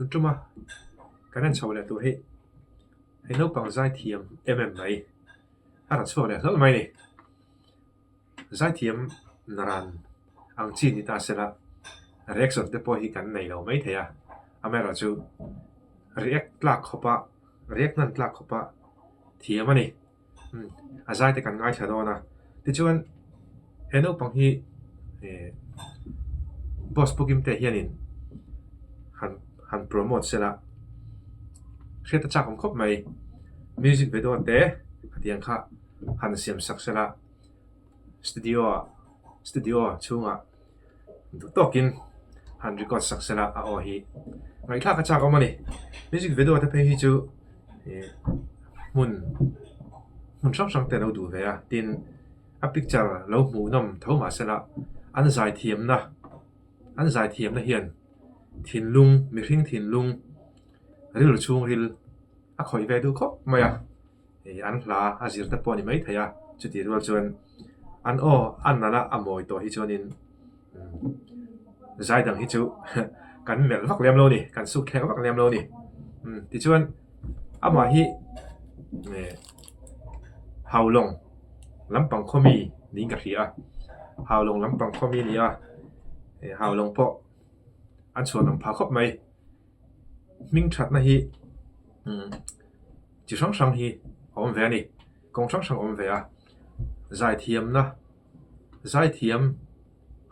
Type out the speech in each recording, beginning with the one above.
Tun tuma kan en chho leh tur hi hei naupang zaithiam em em mai a rawn chhuak leh hlawlh mai a ni. Zaithiam naran ang chi ni ta sela reaction te pawh hi kan nei lo mai thei a, amaherawhchu react tlak khawpa react hman tlak khawpa thiam a ni. A zai te kan ngaithla dawn a, tichuan he naupang hi eh boss booking te hianin han han promote sela hriat a chak awm khawp mai music video te hetiang kha han siam sak sela studio ah studio chhungah duh tawkin han record sak sela a aw hi ngaihthlak a chak awm a ni. Music video te phei hi chu ih hmun hmun hrang hrang te a lo duh ve a tin a picture lo hmuh nawm tho mah sela an zaithiamna an zaithiamna hian thinlung mihring thinlung rilru chhungril a khawih ve duh khawp mai a. Ih an hla a zir te pawh a ni maithei a, chutih rual chuan an aw a nalh a a mawi tawh hi chuanin zai dang hi chu kan melh vak lem lo a ni, kan suk thlek vak lem lo a ni. Umm tichuan amah hi eh Haulawng lampang khaw mi niin ka hria a, Haulawng lampang khaw mi a ni a, eh Haulawng pawh an chhuan awm phah khawp mai. Hming thatna hi umm chi hrang hrang hi a awm ve a ni kawng hrang hrang a awm ve a zaithiamna zaithiam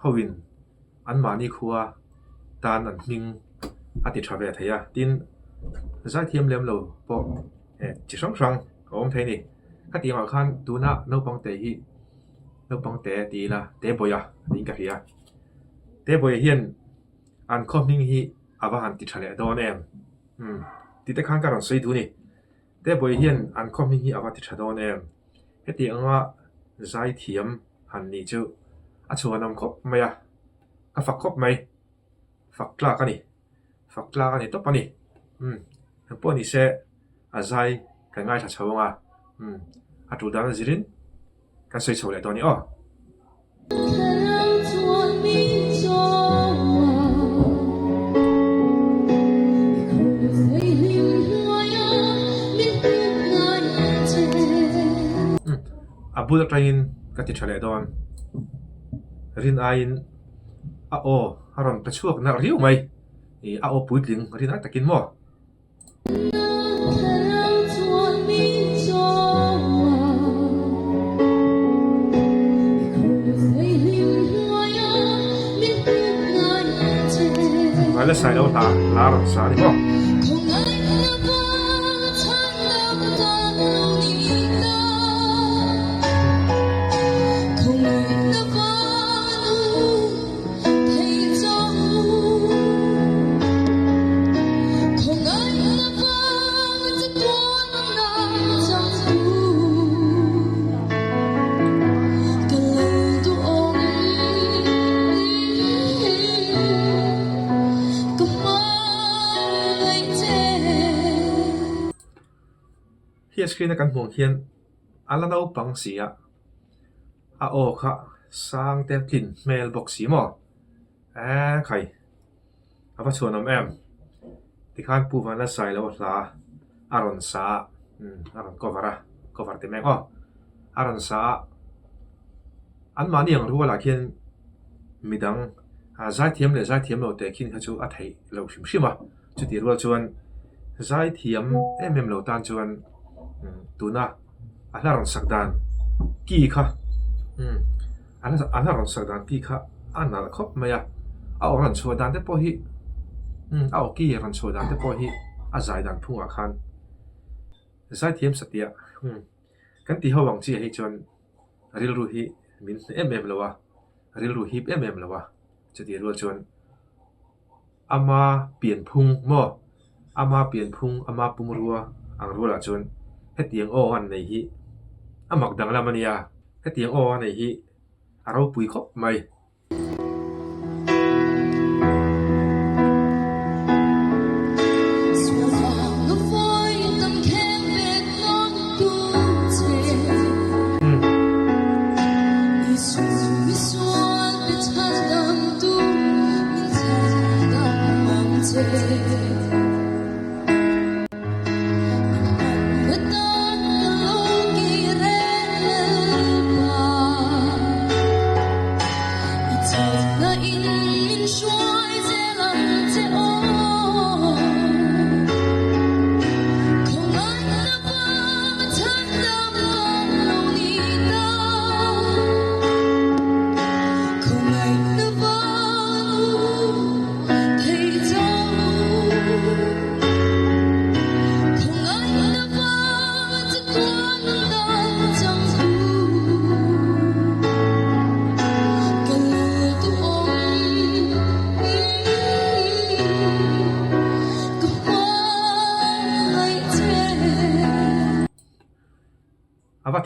ho in anmahni khua tan an hming a ti tha ve thei a tin zaithiam lem lo pawh eh chi hrang hrang a awm thei a ni khatiang ah khan tuna naupang te hi naupang te ti ila Tebawia niin ka hria Tebawia hian an khaw hming hi a va han ti tha leh dawn em? Umm ti te khan ka rawn sawi duh a ni. Tebawih hian an khaw hming hi a va ti tha dawn em? Heti anga zaithiam han nih chu a chhuanawm khawp mai a, ka fak khawp mai. Fak tlak a ni, fak tlak a ni tawp a ni. Umm engpawh ni se a zai kan ngaithla chho ang a, umm a tul dan a zirin Kan sawi chho leh dawn i aw. A bul atangin ka ti tha leh dawn. Rin aiin a aw a rawn pe chhuak nalh riau mai. Ih a aw puitling rin ai takin maw. Vai la sai lo hla hla rawn sa a ni maw. Hi a screen a kan hmuh ang hian a la naupang si a, a aw kha sang te tlin hmel bawk si maw? Eee khai a va chhuan awm em? Tikhan Pu Vanla Sailo hla a rawn sa a, umm a rawn cover a, cover ti mek aw, a rawn sa a, anmahni ang rualah khian midang zaithiam leh zaithiam lo teh khin kha chu a theih loh hrim hrim a, chutih rual chuan zaithiam em em lo tan chuan tuna a hla rawn sak dan ki kha umm. A hla rawn sak dan ki kha a nalh khawp mai a, a aw rawn chhuah dan te pawh hi umm a aw ki rawn chhuah dan te pawh hi a zai dan phungah khan zaithiam satih umm kan tih ho ang chiah hi chuan rilru hi min hneh em em lo a, rilru hip em em lo a, chutih rual chuan ama pianphung maw ama pianphung ama pumrua ang rualah chuan hetiang aw an nei hi a mak danglam a nia hetiang aw a nei hi a ropui khawp mai.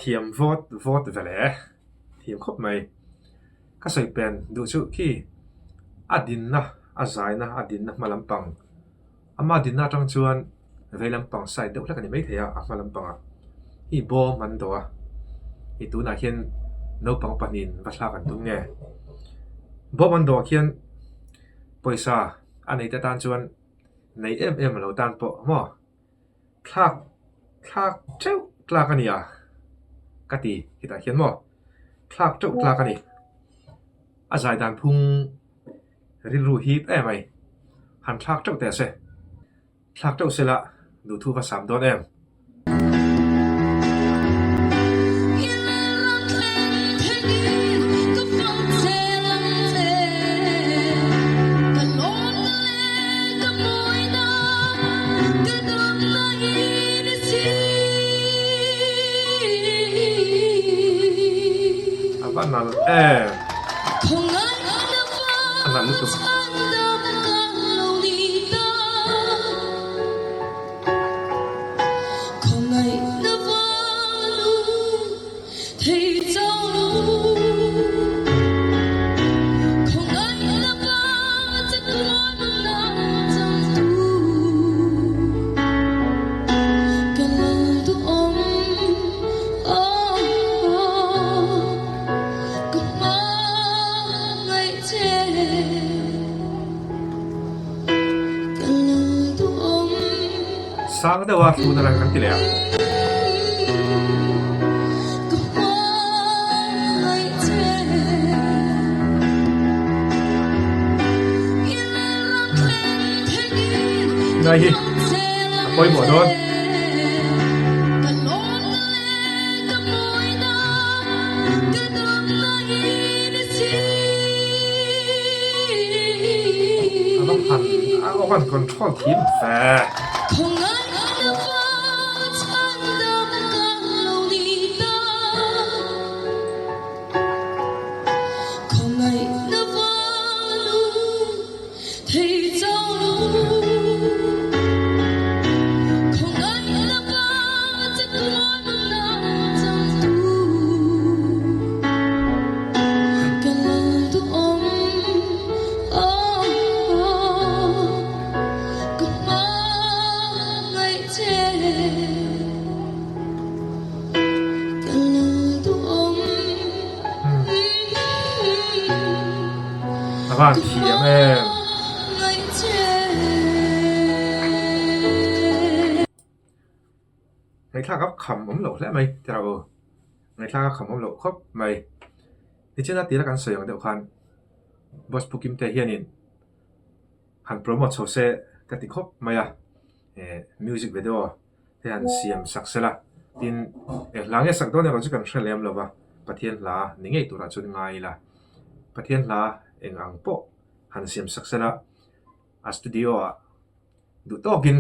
thiam vawt vawt ve le, thiam khawp mai. Ka sawi pen duh chu khi a dinna, a zaina, a dinna hma lampang, ama dinna atang chuan vei lampang side deuh hlek a ni maithei a, a hma lampangah hi bawm an dawh a, hei tunah hian naupang pahnihin va thlak an tum nge? Bawm an dawh ah khian pawisa a neite tan chuan nei em em lo tan pawh maw? Thlak thlak teuh tlak a ni a ka ti hetah hian maw thlak teuh tlak a ni. A zai dan phung rilru hip em mai han thlak teuh teh se thlak teuh sela duhthu va sam dawn em. A va nal em! A nal lutuk. Sang deuh a thlun a lang kan ti leh ang. Ngai hi a pawimawh dawn. A va han a va han control thiam ve. A van thiam em. Ngaihthlak a kham awm loh hle mai tiraw u. Ngaihthlak a kham awm loh khawp mai. Tichuan a tira kan sawi ang deuh khan Boss Pu Kimte hianin han promote chho se ka ti khawp mai a, eh music video te han siam sak sela tin eh hla nge sak dawn erawh chu kan hre lem lo va, Pathian hla ni ngei turah chuan ngai ila, Pathian hla eng ang pawh han siam sak sela a studio ah duh tawkin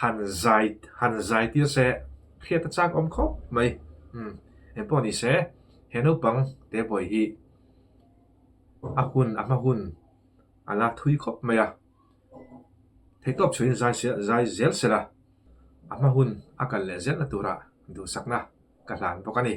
han zai han zai tir se hriat a chak awm khawp mai umm engpawh ni se he naupang te bawi hi a hun a hma hun a la thui khawp mai a theihtawp chhuiin zai se zai zel sela a hma hun a kal leh zelna tura duhsakna ka hlan bawk a ni.